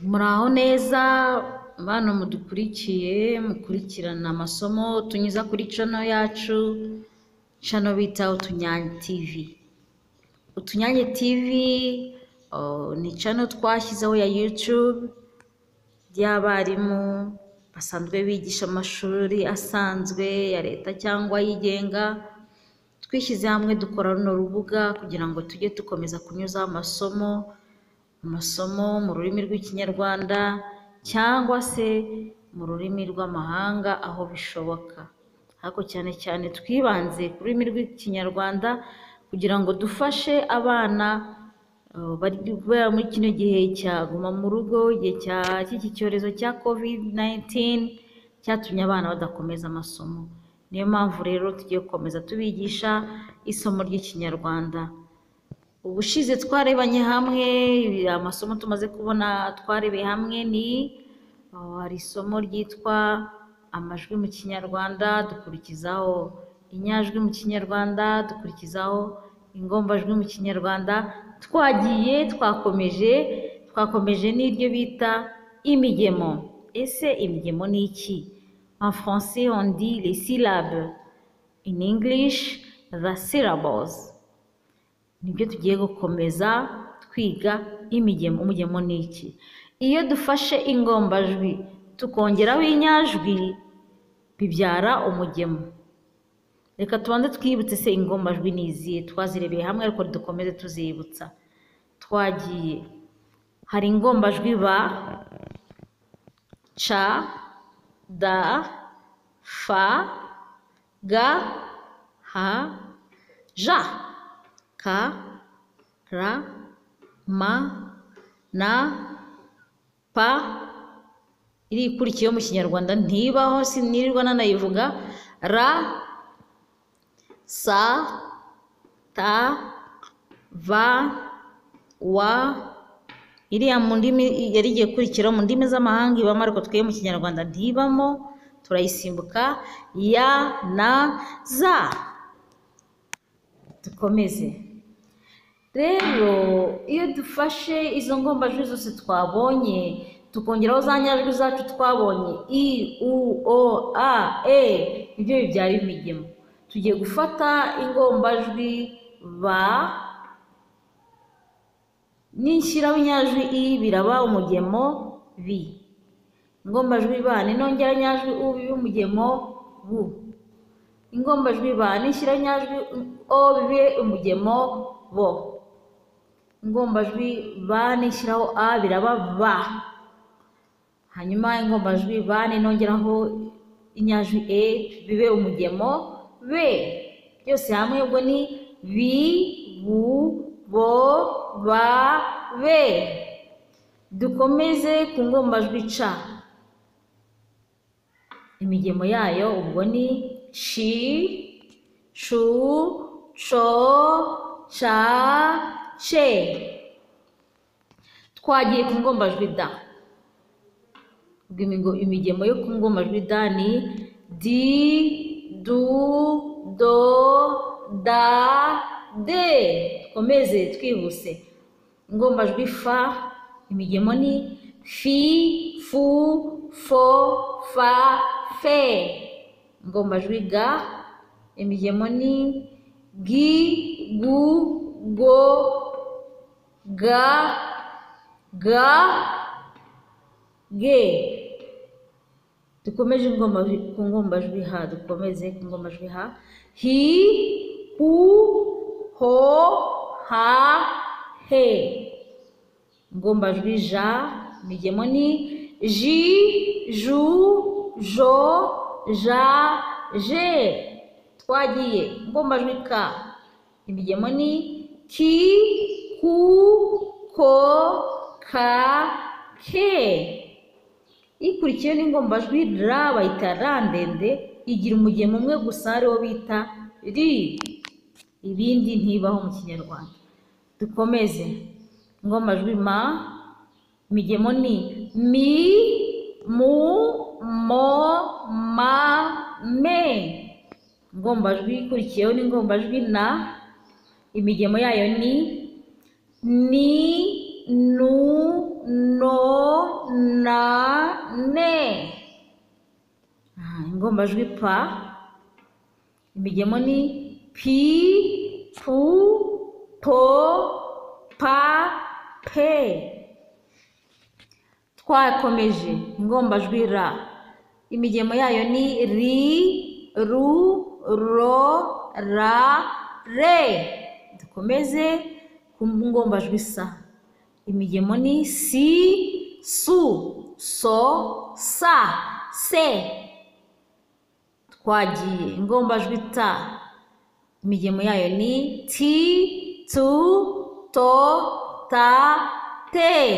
Muraho neza bana mudukurikiye, mukurikirana amasomo tunyuza kuri channel yacu, channel bita Utunyange TV. Utunyange TV ni channel twashyizeho ya YouTube y'abarimu basanzwe bigisha amashuri asanzwe ya leta cyangwa ayigenga. Twishyize hamwe dukora runo rubuga kugira ngo tujye dukomeza kunyuzaho amasomo mu rurimi rw'Ikinyarwanda cyangwa se mu rurimi rw'amahanga aho bishoboka, ariko cyane cyane twibanze ku rurimi rw'Ikinyarwanda kugira ngo dufashe abana bari muri kino gihe cya guma mu rugo, igihe cy'iki cyorezo cya COVID-19 cyatumye abana badakomeza amasomo. Niyo mpamvu rero tugiye gukomeza tubigisha isomo ry'Ikinyarwanda. Ubushize twarebanye hamwe amasomo tumaze kubona, twarebeye hamwe ni hari isomo ryitwa amajwi mu Kinyarwanda, dukurikizaho inyajwi mu Kinyarwanda, dukurikizaho ingombajwi mu Kinyarwanda. Twagiye twakomeje n'iryo bita imigemo. Ese imigemo ni iki? En français on dit les syllabes, in English the syllables. Nibyo tugiye gukomeza twiga imigemo. Umugemo ni iki? Iyo dufashe ingombajwi tukongeraho inyajwi bibyara umugemo. Reka tubanze twibutse se ingombajwi ni izihe? Twazirebeye hamwe ariko dukomeze tuzibutsa. Twagiye, hari ingombajwi ba, ca, da, fa, ga, ha, ja, ka, ra, ma, na, pa. Iri ikurikiyeho mu Kinyarwanda ntibaho, sinirirwa nanayivuga. Ra, sa, ta, va, wa. Iriya mu ndimi yari igiye kurikira mu ndimi z'amahanga ibamo, ariko twe mu Kinyarwanda ntibamo, turayisimbuka. Ya na za. Dukomeze rero, iyo dufashe izo ngombajwi zose twabonye tukongeraho za nyajwi zacu twabonye i, u, o, a, e, nibyo bibyara imigemo. Tugiye gufata ingombajwi ba ninshyiraho inyajwi i biraba umugemo bi. Ingombajwi ba ninongera inyajwi u bibe umugemo bu. Ingombajwi ba nishyiraho inyajwi o bibe umugemo bo. Ingombajwi ba nishyiraho a biraba ba. Hanyuma ingombajwi ba ninongeraho inyajwi e bibe umugemo be. Byose hamwe ubwo ni bi, bu, bo, ba, be. Dukomeze ku ngombajwi ca. Imigemo yayo ubwo ni ci, cu, co, ca, ce. Twagiye ku ngombajwi da. Imigemo yo ku ngombajwi da ni di, du, do, da, de. Dukomeze twihuse. Ingombajwi fa, imigemo ni fi, fu, fo, fa, fe. Ingombajwi ga, imigemo ni gi, gu, go, ga, ga, ge. Dukomeje ku ngombajwi ha, dukomeze ku ngombajwi ha. Hi, hu, ho, ha, he. Ingombajwi ja, imigemo ni ji, ju, jo, ja, je. Twagiye ingombajwi ka, imigemo ni ki, ku, ko, ka, ke. Ikurikiye n'ingombajwi ra bayita ra ndende, igira umugemo umwe gusa ariwo bita ri, ibindi ntibaho mu Kinyarwanda. Dukomeze ingombajwi ma, imigemo ni mi, mu, mo, ma, me. Ingombajwi ikurikiyeho n'ingombajwi na, imigemo yayo ni ni, nu, no, Ingombajwi P, imigemo ni P, Pu, Po, Pa, Pe. Twakomeje ingombajwi R, imigemo yayo ni Ri, Ru, Ro, Ra, Re. Dukomeze ku ngombajwi S, imigemo ni Si, Su, So, Sa, Se. Twagiye ingombajwi T, imigemo yayo ni Ti, Tu, To, Ta, Te.